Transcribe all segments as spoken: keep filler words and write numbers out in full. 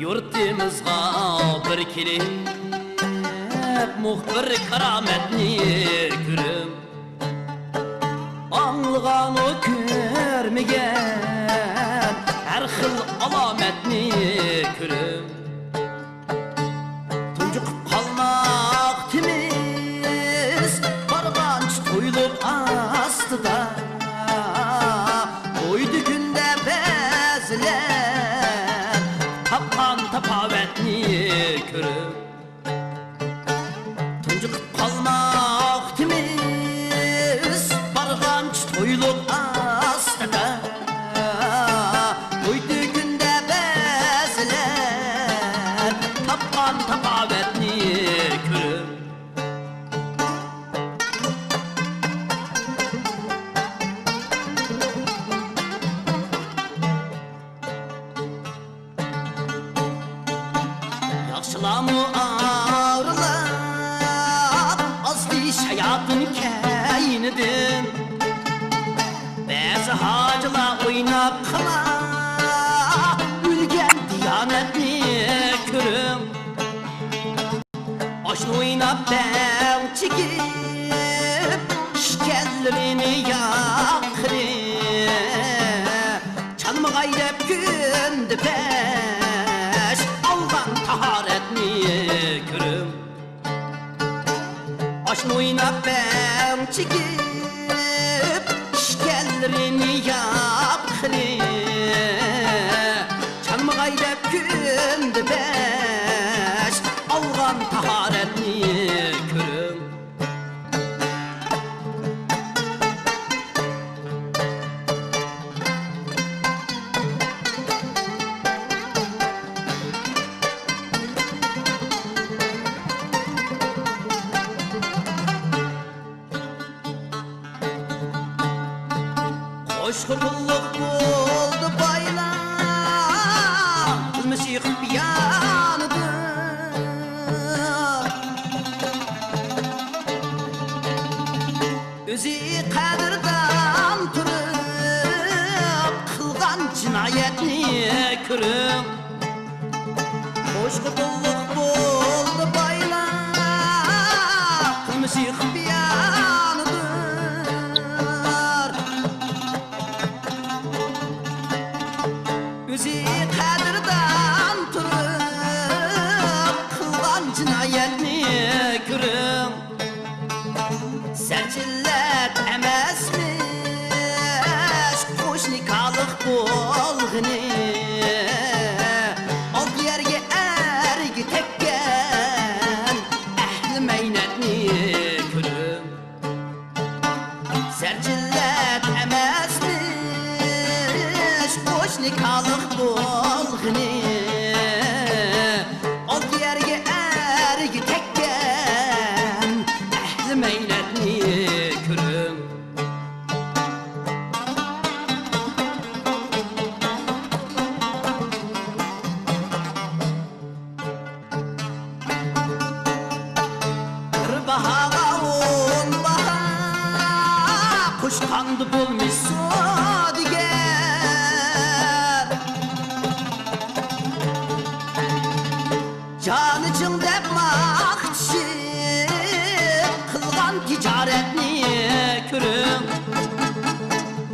يۇرتىمىزغا بىر كېلىپ، مۇخبىر كارامەتنى كۆرۈپ، ئاڭلىغانۇ كۆرمىگەن ھەر خىل ئالامەتنى كۆرۈپ، تۇنجۇقۇپ قالماق تېمىز، بارغانچە تويلۇق ئاستىدا. تويدى كۈندە بەزىلەر تاپقان تاپاۋەتنى كۆرۈپ، تۇنجۇقۇپ قالماق تېمىز، بارغانچە تويلۇق ئاستىدا. تويدى كۈندە بەزىلەر تاپقان تاپاۋەتنى كۆرۈپ. ياخشىلارمۇ ئارىلاپ ئازدى شاياتىن كەينىدىن. بەزى ھاجىلار ئويناپ قالا ئۆلگەن دىيانەتنى كۆرۈپ. ئاشۇ ئويناپ بەڭ چېكىپ، ئىشكەنلىرىنى ياققىلى، چانمىغاي دەپ كۈندە پەش ئالغان تاھارەتنى كۆرۈپ. ئاشۇ ئويناپ بەڭ چېكىپ، ئىشكەنلىرىنى ياپقىلى، چانمىغاي دەپ كۈندە بەش ئالغان تاھارەتنى كۆرۈپ. قوشقا پۇللۇق بولدى بايلار، قىلمىشى خۇپىيانىدىن. ئۆزى قەدىردان تۇرۇپ، قىلغان جىنايەتنى كۆرۈپ. قوشقا پۇللۇق بولدى بايلار، قىلمىشى خۇپىيانىدۇر. ئۆزى قەدىردان تۇرۇپ، قىلغان جىنايەتنى كۆرۈپ. سەرجىللەت ئەمەسمىش قوش نىكاھلىق بولغىنى، ئالتە يەرگە ئەرگە تەگكەن ئەھلى مەينەتنى كۆرۈپ. سەرجىللەت ئەمەسمىش قوش نىكاھلىق بولغىنى، ئالتە يەرگە ئەرگە تەگكەن ئەھلى مەينەتنى كۆرۈپ. بىر باھاغا ئون باھا قوشقاندا بولمىش سودىگەر. جانى چىڭ دەپ ماختىشىپ قىلغان تىجارەتنى كۆرۈڭ.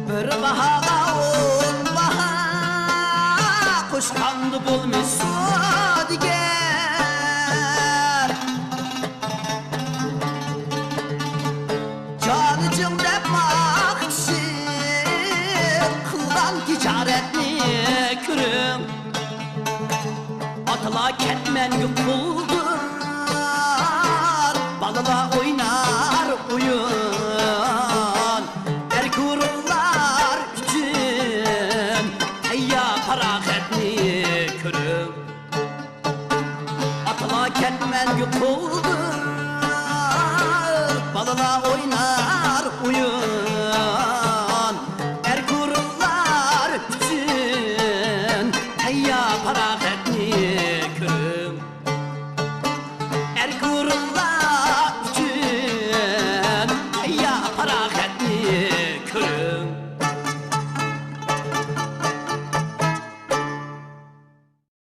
بىر باھاغا ئون باھا قوشقاندا بولمىش سودىگەر. جانى چىڭ دەپ ماختىشىپ قىلغان تىجارەتنى كۆرۈڭ. ئاتىلار كەتمەنگە قۇلدۇر، بالىلار ئوينار ئويۇن. ئەركە ھۇرۇنلار ئۈچۈن تەييار پاراخەتنى كۆرۈڭ. ئاتىلار كەتمەنگە قۇلدۇر، بالىلار ئوينار ئويۇن. ئەركە ھۇرۇنلار ئۈچۈن تەييار پاراخەتنى